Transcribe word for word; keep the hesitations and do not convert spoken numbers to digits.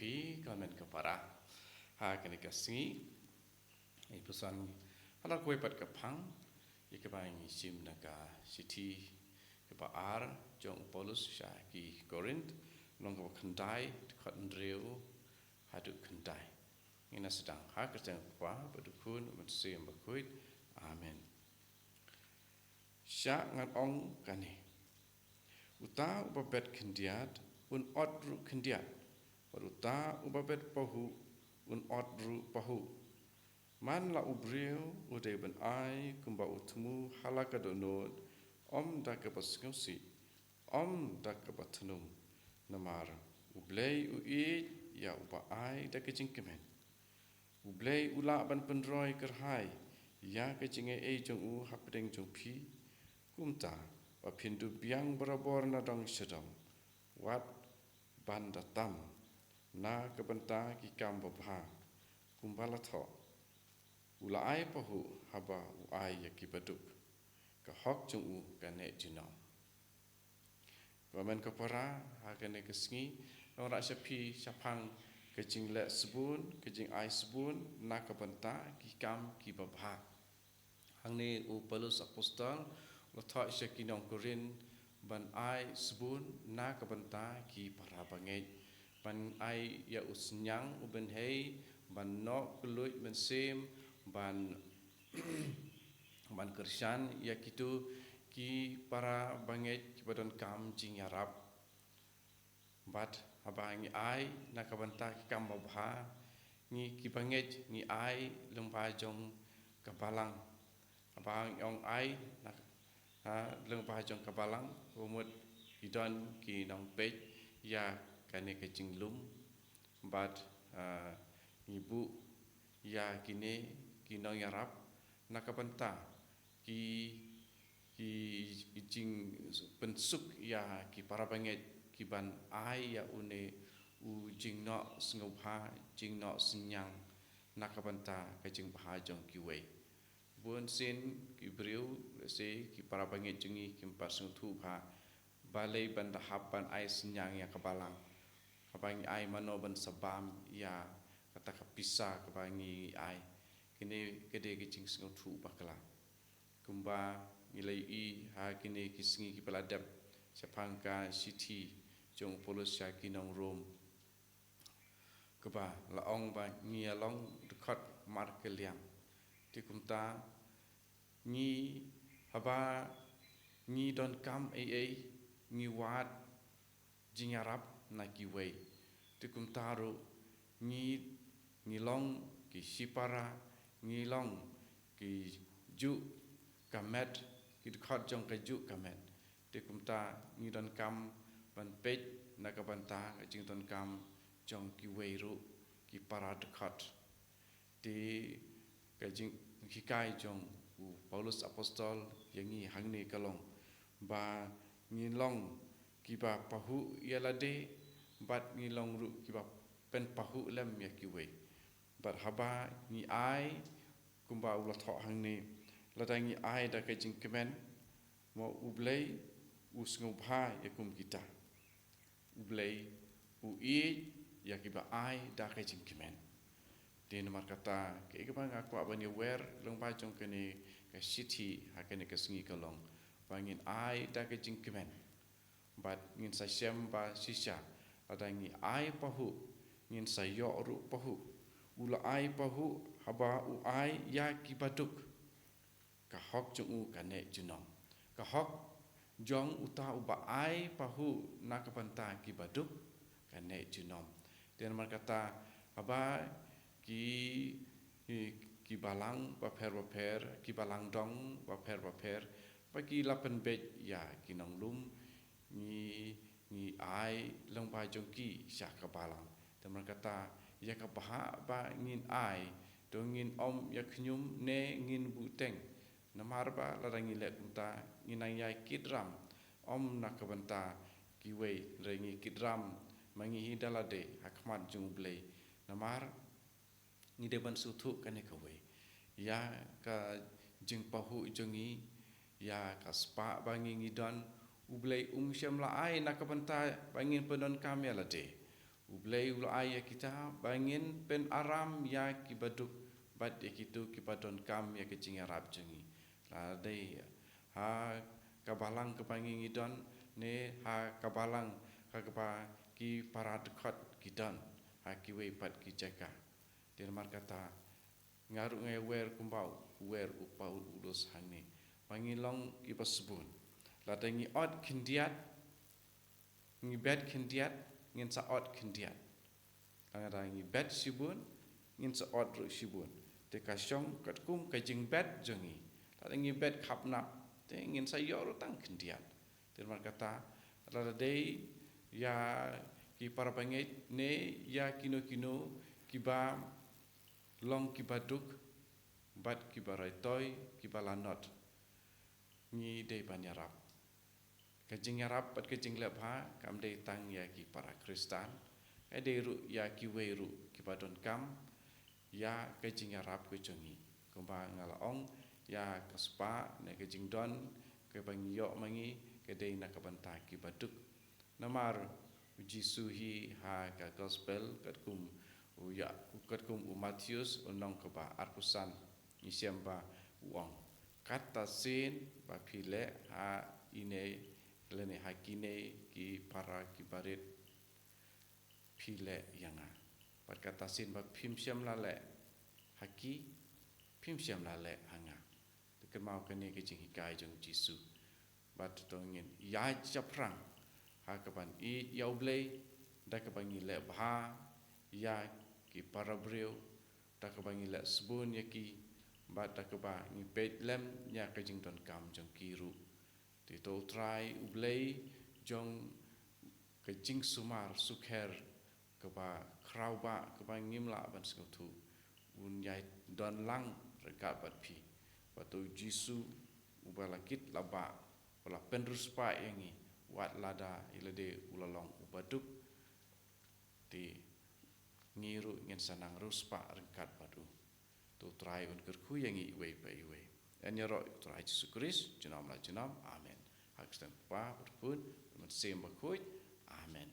Ki kmen ka para ha kane ka sngi. I puson ha la kawei pat ka phang ïa kaba ngi shim na ka shithi kaba ar jong u Paulus sha ki Korinth, lynnong kaba khyndai, dkhot hynriew haduh khyndai. Ngin ïa sdang ha ka kyrteng u Kpa bad u Khun bad u Mynsiem Bakhuid. Amen. Sha ngan ong kane: Uta uba bet khyndiat un ot ruh khyndiat, bad uta uba bet pahuh un ot ruh pahuh. Man la u briew u dei ban ai kumba u thmu ha la ka dohnud, ym da kaba sngewsih, ym da kaba thnum. Namar U Blei u ïeit ïa uba ai da ka jingkmen. U Blei u lah ban pynroi kyrhai ïa ka jingaiei jong u hapdeng jong phi, kumta ba phin dup biang barabor na dong sha dong, wat ban da tam na ka bynta ki kam babha. Kumba la thoh: U la ai pahuh haba u ai ïa ki baduk, ka hok jong u ka neh junom. Kmen ka para, ha kane ka sngi ngan wanrah sha phi shaphang ka jingleh sbun, ka jingai sbun na ka bynta ki kam ki babha. Hangne u Paulus Apostol u la thoh sha ki nong Korinth ban ai sbun na ka bynta ki para bangeit, ban ai ïa u synñiang u bynhei, ban noh kylluid mynsiem, ban ban kyrshan ïa kito ki para bangeit kiba donkam jingïarap. Bad haba ngi ai na ka bynta ki kam babha, ngi ki bangeit ngi ai lyngba jong ka balang. Haba ngi ong ai na, ha, lyngba jong ka balang, ka mut ki don ki nongpeit ïa kane ka jinglum. Bad, ha, ngi buh ïa kine ki nongïarap na ka bynta ki, ki, ki jingpynsuk ïa ki para bangeit, ki ban ai ïa une u jingnoh sngewbha, jingnoh synñiang na ka bynta ka jingbha jong kiwei. Bun sien ki briew, lehse ki para bangeit jong ngi kim pat sngewthuh bha balei ban da hap ban ai synñiang ïa ka balang. Haba ngi ai, mano ban sa bam ïa kata ka pisa kaba ngi ai? Kine ka dei ka jingsngewthuh bakla. Kumba ngi la ïohi ha kine ki sngi kiba la dep, shaphang ka shithi jong u Paulus sha ki nong Rom, kaba la ong ba ngi ïa long dkhot markylliang. Te kumta ngi, haba ngi donkam ei ei, ngi wad jingïarap na kiwei. Te kumta ruh ngi, ngi long ki shipara, ngi long ki juh ka met, ki dkhot jong ka juh ka met. Te kumta ngi donkam ban peit na ka bynta ka jingdonkam jong kiwei ruh ki para dkhot. Te ka jinghikai jong u Paulus Apostol ïa ngi hangne ka long ba ngin long kiba pahuh ïa lade, bad ngin long ruh kiba pynpahuh lem ïa kiwei. Bad haba ngi ai, kumba u la thoh hangne, lada ngi ai da ka jingkmen, mo, U Blei u sngewbha ïa kum kita. U Blei u ïeit ïa kiba ai da ka jingkmen. Te namar kata, kaei kaba nga kwah ban ïa wer lyngba jong kane ka shithi ha kane ka sngi ka long ba ngin ai da ka jingkmen. Bad ngin sa shem ba shisha, lada ngi ai pahuh, ngin sa ïoh ruh pahuh. U la ai pahuh haba u ai ïa kiba duk, ka hok jong u ka neh junom. Ka hok jong uta uba ai pahuh na ka bynta kiba duk, ka neh junom. Te namar kata, haba ki, ki, ki balang bapher bapher, ki balang dong bapher bapher, ba ki la pynbeit ïa ki nonglum, ngi, ngi ai lyngba jong ki sha ka balang. Te namar kata, ïa ka bhah ba ngin ai, to ngin ym ïa khñium ne ngin buhteng. Namar ba lada ngi leh kumta, ngin nang ïai kit ram ym na ka bynta kiwei, hynrei ngi kit ram ma ngi hi da lade ha khmat jong U Blei. Namar ngi dei ban sngewthuh kane kawei, ïa ka jingpahuh jong ngi, ïa ka spah ba ngi ngi don, U Blei um shym la ai na ka bynta ba ngin pyndonkam ïa lade. U U Blei u la ai ïa kita ba ngin pynaram ïa ki baduk bad ïa kito ki ba donkam ïa ka jingïarap jong ngi. La dei ha ka balang kaba ngi ngi don ne ha ka balang ha kaba ki para dkhot ki don ha kiwei pat ki jaka. Te namar kata nga ruh nga wer kumba u wer u Paul u los hangne. Ba ngi long ki ba sbun. Lada ngi ot khyndiat, ngi bet khyndiat, ngin sa ot khyndiat. Lada ngi bet shibun, ngin sa ot ruh shibun. Te ka shong katkum ka jingbet jong ngi. Lada ngi bet khapnap, te ngin sa ïoh ruh tang khyndiat. Te namar kata, lada dei ïa ki para bangeit ne ïa kino kino ki ba long ki ba duk bad ki ba raitoi, ki ba lanot, ngi dei ban ïarap. Ka jingïarap bad ka jingleh bha kam dei tang ïa ki para Khristan, ka dei ruh ïa kiwei ruh ki ba donkam ïa ka jingïarap ka jong ngi. Kumba nga la ong, ïa ka spah ne ka jingdon kaba ngi ïoh ma ngi ka dei na ka bynta ki ba duk. Namar u Jisu hi ha ka gospel katkum u ïa, katkum u Mathaios u lynnong kaba arphew san, ngi shem ba u ong, kata shisien ba phi leh ha ine lane ha kine ki para ki barit phi leh ïa nga. Bad kata shisien ba phim shem la leh ha ki, phim shem la leh ha nga. Te kynmaw kane ka jinghikai jong u Jisu. Bad to ngin ïa japhrang ha kaban ïeit ïa u Blei da kaba ngi leh bha ïa ki para briew, da kaba ngi leh sbun ïa ki, bad da kaba ngi peit lem ïa ka jingdonkam jong ki ruh. Te to u Trai u Blei jong ka jingsumar sukher kaba khraw ba kaba ngim lah ban sngewthuh, un ïai don lang ryngkat bad phi. Bad to u Jisu uba la kit la bah, uba la pynriewspah ïa ngi, wat lada ïa lade u la long uba duk, te ngi ruh ngin sa nang riewspah ryngkat bad u. To u Trai un kyrkhu ïa ngi iwei pa iwei. Ïa ïaroh u Trai Jisu Khrist junom la junom. Amen. Ha ka kyrteng u Kpa, bad u Khun, bad u Mynsiem Bakhuid. Amen.